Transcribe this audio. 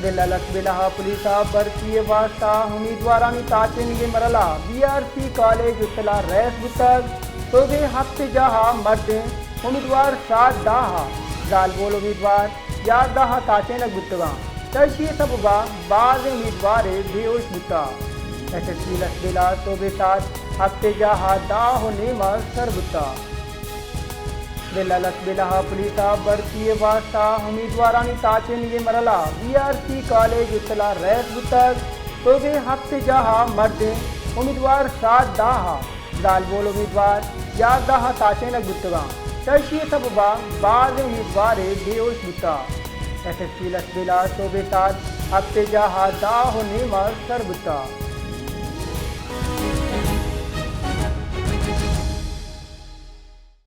ضلع لسبیلہ ءَ پولیس ءَ بھرتی ءِ واستہ امیدوارانی تاچینگ ءِ مرحلہ، بی آر سی کالج ءِ تہا ریس بوتگ، سوبے ہپت جاہ ءَ مردیں امیدوار ساڑ دہ ءَ، زالبول امیدوار یازدہ ءَ تاچینگ بوتگ اَنت، چہ ایشی ءِ سبب ءَ بازیں امیدوارے بے ہوش بوتگ۔ ایس ایس پی لسبیلہ ءِ سوبے تاچ ہپت جاہ ءَ دہ ءُ نیم ءَ سر بوتگ۔ ضلع لسبیلہ ءَ پولیس ءَ بھرتی ءِ واستہ امیدوارانی تاچینگ ءِ مرحلہ، بی آر سی کالج ءِ تہا ریس بوتگ، سوبے ہپت جاہ ءَ مردیں امیدوار ساڑ دہ ءَ، زالبول امیدوار یازدہ ءَ تاچینگ بوتگ اَنت، چہ ایشی ءِ سبب ءَ بازیں امیدوارے بے ہوش بوتگ۔ ایس ایس پی لسبیلہ ءِ سوبے تاچ ہپت جاہ ءَ دہ ءُ نیم ءَ سر بوتگ۔